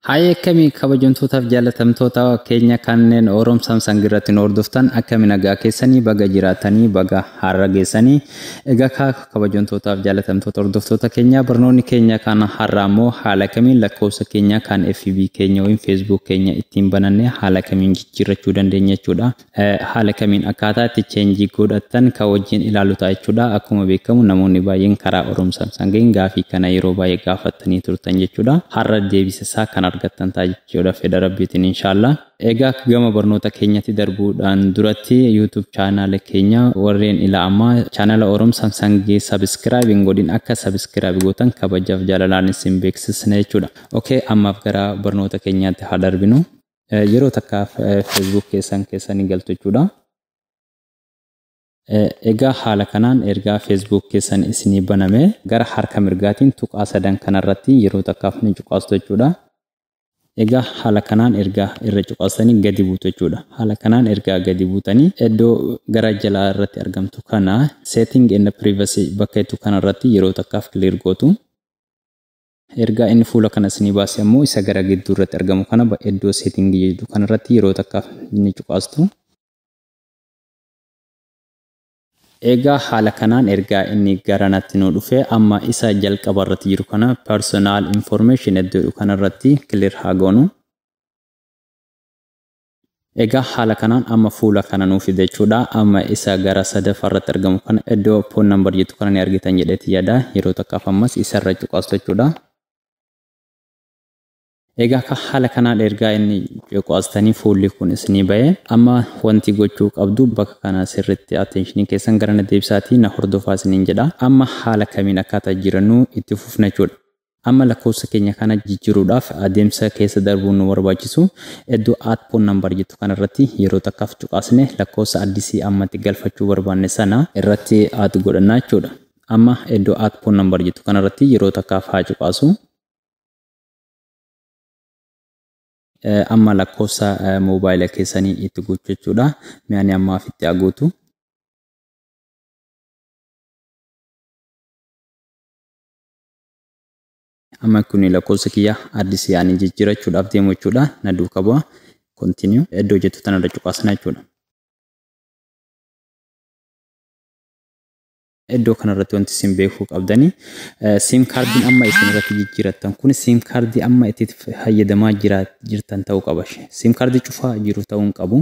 Haayee akkamii kabajamtootaaf jaalatamtoota keenya kanneen Oroom Samsung irratti nu hordoftan akkami nagaa keessanii baga jiraatanii baga har'a geessanii. Egaa kabajamtootaaf jaalatamtoota hordoftoota keenya barnoonni keenya kan har'a immoo haala kamiin lakkoofsa keenya kan FB keenya yookiin Facebook keenya ittiin bananne haala kamiin jijjiirrachuu dandeenya jechuudha. Haala kamiin akkaataa itti cheenjii godhatan kan wajjin ilaalu ta'a jechuudha. Akkuma beekamu namoonni baay'een karaa Oroom Samsungiin gaafii kana yeroo baay'ee gaafatanii turtan jechuudha. Har'a deebisa isaa kan argattan ta'a jechuudha fedha rabbiitiin inshaallah. Egaa gama barnoota keenyatti darbuudhaan duratti YouTube chaanaala keenya warreen ilaa ammaa chaanaala Oroom Samsungii subscribe hin godhin akka subscribe gootan kabajaaf jaalalaan isin beeksisna jechuudha. Okay, ammaaf gara barnoota keenyaatti haa darbinu. Yeroo takkaaf Facebook keessan keessanii galtu jechuudha. Egaa haala kanaan ergaa Facebook keessan isinii baname gara harka mirgaatiin tuqaa sadan kanarratti yeroo takkaaf ni cuqaastu jechuudha. Egaa haala kanaan ergaa irra cuqaasanii gadi buutu jechuudha. Haala kanaan ergaa gadi buutanii iddoo gara jalaa irratti argamtu kana setting and privacy bakka jettu kanarratti yeroo takkaaf clear gootu. Ergaa inni fuula kana isinii baase ammoo isa gara gidduu irratti argamu kana iddoo setting jedhu kanarratti yeroo takkaaf ni cuqaastu. Egaa haala kanaan ergaa inni gara natti nu dhufe amma isa jalqaba irratti jiru kana personal information iddoo kanarratti clear haa goonu. Egaa haala kanaan amma fuula kana nuu fide jechuudha. Amma isa gara sadaffaa irratti argamu kana iddoo phone number jettu kana ni argitan jedheeti yaada. Yeroo takkaaf ammas isarra cuqaastu jechuudha. Egaa haala kanaan ergaa inni cuqaastanii fuulli kun isinii ba'e amma wanti gochuu qabdu bakka kana sirriitti attention keessan gara na deebisaatii na hordofaa isiniin jedha. Amma haala kamiin akkaataa jirannu itti fufna jechuudha. Amma lakkoofsa keenya kana jijjiiruudhaaf adeemsa keessa darbuun nu barbaachisu iddoo add phone number jettu kanarratti yeroo takkaaf cuqaasne lakkoofsa addisii ammatti galfachuu barbaanne sana irratti add godhanna jechuudha. Amma iddoo add phone number jettu kanarratti yeroo takkaaf haa cuqaasu. Amma lakkoofsa moobaayila keessanii itti guutuu jechuudha. Mi'aani ammaaf itti haguutu. Amma kun lakkoofsa kiyya addisii ani jijjiirachuudhaaf deemu jechuudha. Na duukaa bu'a. Continue. Iddoo jettu tanarra cuqaasna jechuudha. Iddoo kanarratti wanti isin beekuu qabdanii siim kaardiin amma isin irratti jijjiirattan kun siim kaardii amma itti fayyadamaa jirtan ta'uu qaba. Siim kaardii cufaa jiru ta'uu hin qabu.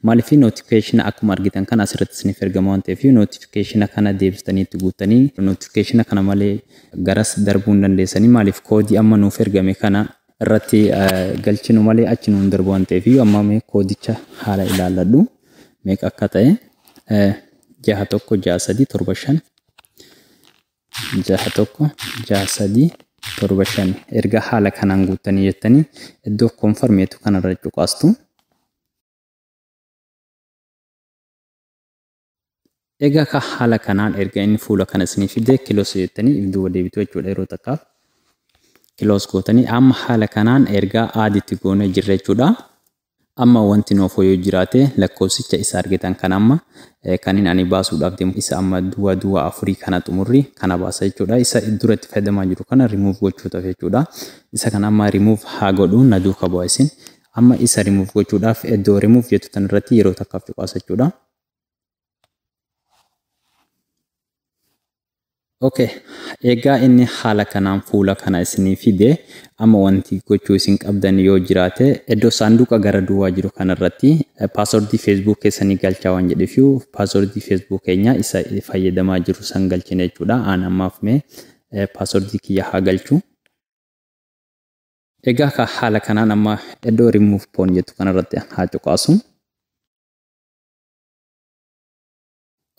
Maaliif notification akkuma argitan kana asirratti isiniif ergama waan ta'eef notification kana deebistanii itti guuttanii notification kana malee garas darbuu hin dandeessanii. Maaliif koodii amma nuuf ergame kana irratti galchinu malee achi nuun darbu waan ta'eef amma mee koodicha haala ilaalladhu meeqa akka ta'e 6 1 6 3 7 5 6 1 6 3 7 5 erga haala kanaan guuttanii jettanii iddoo konfarmeetu kanarra cuqaastu. Egaa ka haala kanaan erga inni fuula kana isinii fide kiloos jettanii if duuba deebitu jechuudha. Yeroo takkaaf kiloos gootanii amma haala kanaan ergaa aaditti goonee jirra jechuudha. Amma wanti nuuf yoo jiraate lakkoofsicha isa argitan kan amma kan inni ani baasuudhaaf deemu isa amma duwwaa duwwaa afurii kana xumurri kana baasa jechuudha. Isa duratti fayyadamaa jiru kana remove gochuudhaaf jechuudha. Isa kana amma remove haa godhu na duukaa bu'a isin. Amma isa remove gochuudhaaf iddoo remove jettu tanarratti yeroo takkaaf cuqaasa jechuudha. Okay, egaa inni haala kanaan fuula kana isinii fide amma wanti gochuu isin qabdan yoo jiraate iddoo saanduqa gara duwwaa jiru kanarratti paaswordii Facebook keessanii galchaa waan jedheef paaswordii Facebook keenya isa fayyadamaa jiru san galchine jechuudha. Aan ammaaf mee paaswordii kiyya haa galchu. Egaa ka haala kanaan amma iddoo remove phone jettu kanarratti haa cuqaasu.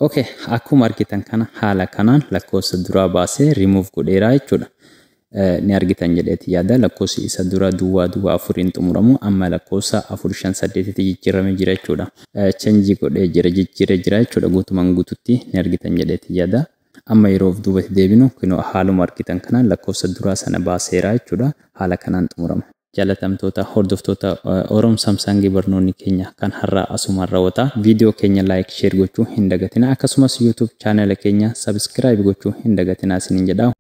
Okay, akkuma argitan kana haala kanaan lakkoofsa duraa baasee remove godheeraa jechuudha. Ni argitan jedheeti yaada lakkoofsi isa dura duwwaa duwwaa afuriin xumuramu amma lakkoofsa 4 5 8tti jijjiiramee jira jechuudha. Change godhee jira jijjiiree jira jechuudha guutumaan guututti ni argitan jedheeti yaada. Amma yeroo of duubatti deebinu kunoo haaluma argitan kanaan lakkoofsa duraa sana baaseera jechuudha. Haala kanaan xumurama. Jaalatamtoota hordoftoota Oroom Samsungii barnoonni keenya kan har'a asumaan raawwata. Viidiyoo keenya like share gochuu hin dagatina. Akkasumas YouTube chaanala keenya subscribe gochuu hin dagatina isiniin jedha.